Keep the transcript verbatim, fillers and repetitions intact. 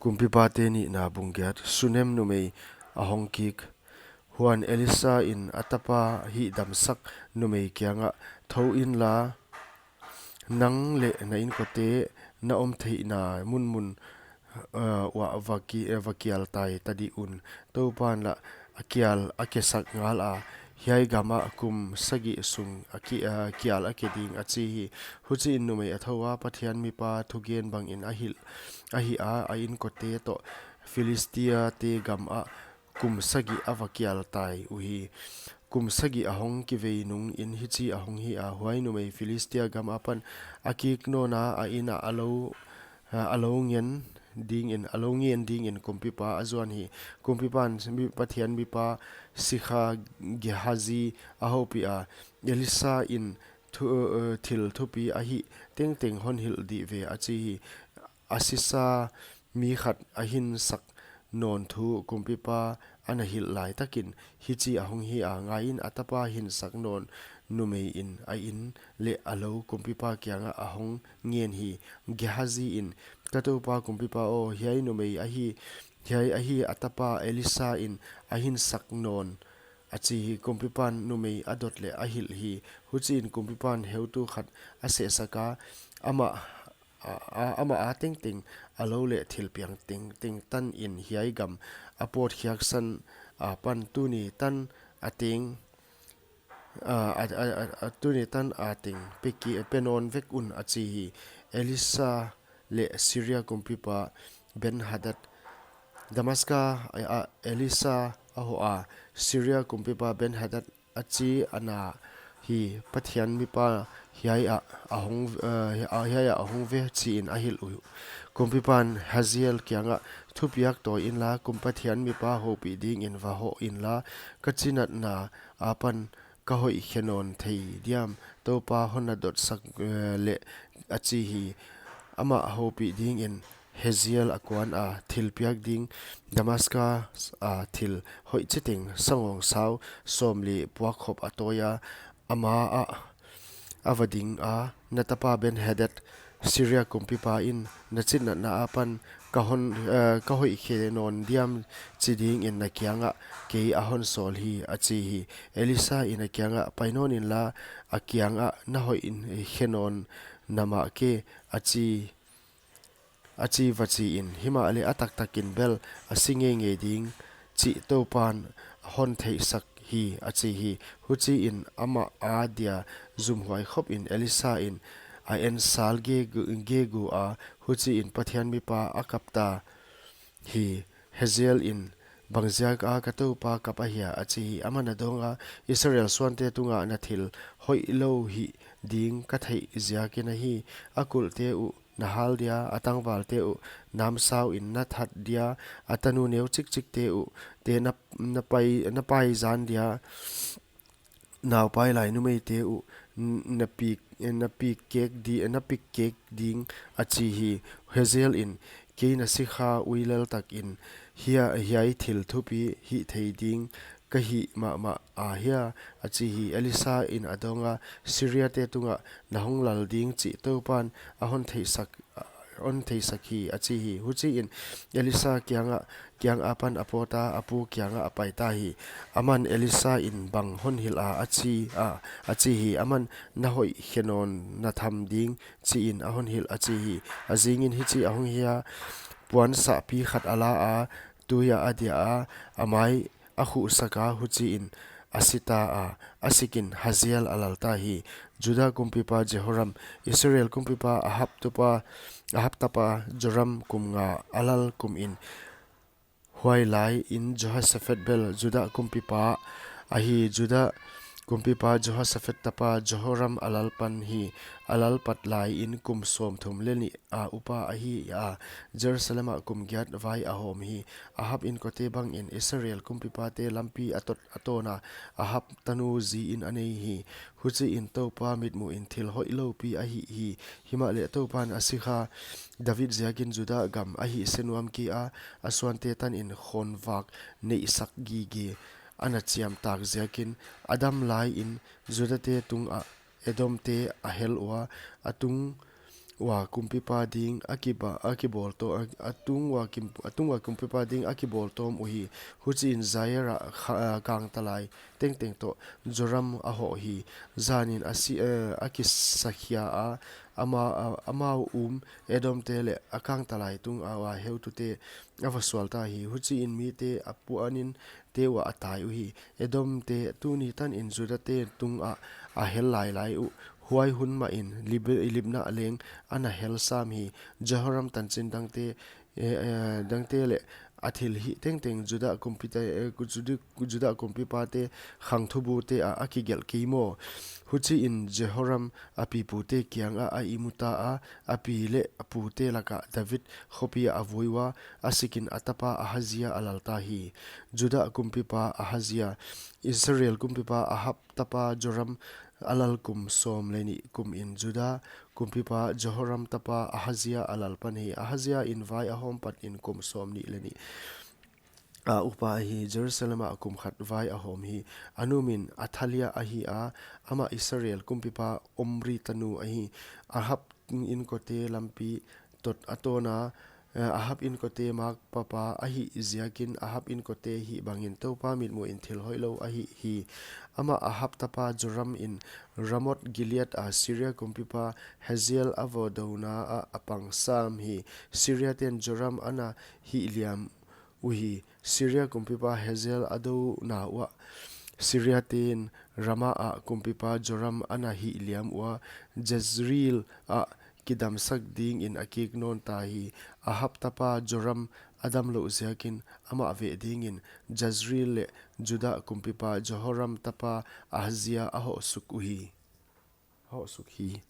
Kumpipate nihna bung giat. Sunem numei a hong kik. Huan Elisa in a tapa hihdamsak numei kiangah, "Thou inla, nang leh na inkote na om theihna munmun, eh, uah va ki-, eh, va kial tai ta dih un. Toupan lah a kial a kesak ngal a, hiai gamah kum sagih sung a ki-, eh, kial a ke ding," a chi hi. Huchiin numei a thou a, Pathian mipa thugen bangin a hilh, a hih a, a inkote toh Philistia te gamah kum sagih a va kial tai uhi. Kum sagih a hong kivei nungin hichi a hong hi a, huai numei Philistia gam apan a kik nawn a, a inn ah a lo, a lo ngen dingin, a lo ngen dingin kumpipa a zuan hi. Kumpipan mi-, Pathian mipa sikha Gehazi a houpih a, "Elisa in thu-, eh, thil thupi a hih tengteng hon hilh dih ve," a chi hi. A sisa mi khat a hinsak nawn thu kumpipa a na hilh lai takin hichi a hong hi a, ngaiin, a tapa hinsak nawn numei in a inn leh a lo kumpipa kiangah a hong ngen hi. Gehazi in, "Ka toupa kumpipa aw, hiai numei ahi, hiai ahi a tapa Elisa in a hinsak nawn," a chi hi. Kumpipan numei a dot leh a hilh hi. Huchiin kumpipan heutu khat a sehsak a, amah a, a, amah a tengteng a lo leh thilpiang tengteng tanin hiai gam a pawtkhiaksan apan tuni tan a teng, a, a, a, a, a, tuni tan a teng pe ki-, pe nawn vek un, a chi hi. Elisa leh Syria kumpipa Ben-Hadad. Damaska a, a, Elisa a hoh a, Syria kumpipa Ben-Hadad a chi a na hi, Pathian mipa hiai ah a hong, eh, a, hiai ah a hong ve chiin a hilh uh. Kumpipan Hazael kiangah, "Thupiak tawi inla, kum Pathian mipa houpih dingin va hoh inla, ka chinatna apan ka hoih khe nawn thei diam, Toupa hon na dotsak, eh, leh," a chi hi. Amah houpih dingin Hazael a kuan a, thil piak ding Damascus a thil hoih chiteng sangawng sau sawmli puakkhop a tawi a, ama ah a va ding a, "Na tapa Ben-Hadad, Syria kumpipa in, 'Na chinatna apan ka hon, eh, ka hoih khe nawn diam?' chi dingin na kiangah kei a hon sawl hi," a chi hi. Elisa in a kiangah, "Pai nawn inla, a kiangah na hoih khe nawn na mah ke," a chi a chi va chi in, himahleh a taktakin bel a si ngeingei ding chih Toupan hon theihsak hi, a chi hi. Huchiin amah adia zumhuai khopin Elisa in a ensal gegu, gegu a, huchiin Pathian mipa a kap ta hi. Hazael in, "Bangziaka ka toupa kap ahia?" a chi hi. Aman a dawng a, "Israel suante tungah na thil hoihlou hih ding ka theih ziakin ahi. A kulhte uh na hal dia, a tangvalte uh namsau in na that dia, a tanu neu chikchikte uh te na, na pai, na pai zan dia, naupai lai numeite uh n-, na pik, na pik kek di, na pik kek ding," a chi hi. Hazael in, "Kei na sikha ui lel takin hia, hiai thil thupi hih thei ding ka hih mahmah ahia?" a chi hi. Elisa in a dawng a, "Syria te tungah na hong lal ding chih Toupan a hon theihsak, hon theihsak hi," a chi hi. Huchiin Elisa kiangah, kiang apan a pawt a, a pu kiangah a pai ta hi. Aman Elisa in, "Bang hon hilh a?" a chi a, a chi hi. Aman, "Na hoih khe nawn na tham ding chiin a hon hilh," a chi hi. A zingin hichi a hong hi a, puan sahpi khat a la a, tui ah a dia a, a mai a khuhsak a, huchiin a si ta a, a sikin Hazael a lal ta hi. Juda kumpipa Jehoram, Israel kumpipa Ahab tupa, Ahab tapa Joram kum nga a lal kumin, huai laiin Jehoshaphat bel Juda kumpipa ahi. Juda kumpipa Jehoshaphat tapa Jehoram a lal pan hi. A lal pat laiin kum sawmthum leh nih a upa ahi a, Jerusalem ah kum giat vai a hawm hi. Ahab inkote bangin Israel kumpipate lampi a tot a tawn a, Ahab tanu zi in a nei hi. Huchiin Toupa mitmuhin thil hoihloupi a hih hi. Himahleh Toupan a sikha David ziakin Juda gam a hihse nuam kei a, a suante tanin khawnvak neihsak gige a na chiamtak ziakin, a dam laiin Judate tungah Edomte a hel ua, a tung ua kumpipa ding a kiba, a kibawl to, a, a tung ua kim, a tung ua kumpipa ding a kibawl tawm uhi. Huchiin Zair ah kha-, a, kangtalai tengteng toh Joram a hoh hi. Zanin a si, eh, a kisakhia a, ama, a, amau um Edomte leh a kangtalai tung a, ua heutute a va sual ta hi. Huchiin mite a puanin te ua a tai uhi. Edomte tuni tanin Judate tungah a hel lailai uh. Huai hun mahin Lib-, Libna leng ana hel sam hi. Jehoram tanchin dangte, eh, eh, dangte leh a thilhih tengteng Juda kumpite, eh, ku-, Juda, Juda kumpipate khangthubute ah a kigelh kei maw. Huchiin Jehoram a pipute kiangah a imu ta a, a pi leh a pute lakah David khopi ah a vui ua, a sikin a tapa Ahazia a lal ta hi. Juda kumpipa Ahazia, Israel kumpipa Ahab tapa Joram a lal kum sawm leh nih kumin Juda kumpipa Jehoram tapa Ahazia a lal pan hi. Ahazia in vai a hawm panin kum sawmnih leh nih a upa ahi. Jerusalem ah kum khat vai a hawm hi. A nu min Athalia ahi a, amah Israel kumpipa Omri tanu ahi. Ahab inkote lampi toh a tawn a, eh, Ahab inkote makpapa ahih ziakin Ahab inkote hih bangin Toupa mitmuhin thil hoihlou a hih hi. Amah Ahab tapa Joram in Ramoth Gilead a Syria kumpipa Hazael a vawdouna ah a pang sam hi. Syriaten Joram ana hihliam uhi. Syria kumpipa Hazael a douna uah Syriaten Ramah ah kumpipa Joram ana hihliam ua, Jezreel ah kidamsak dingin a kik nawn ta hi. Ahab tapa Joram a damlouh ziakin amah veh dingin Jezreel leh Juda kumpipa Jehoram tapa Ahazia a hoh suk uhi. A hoh suk hi.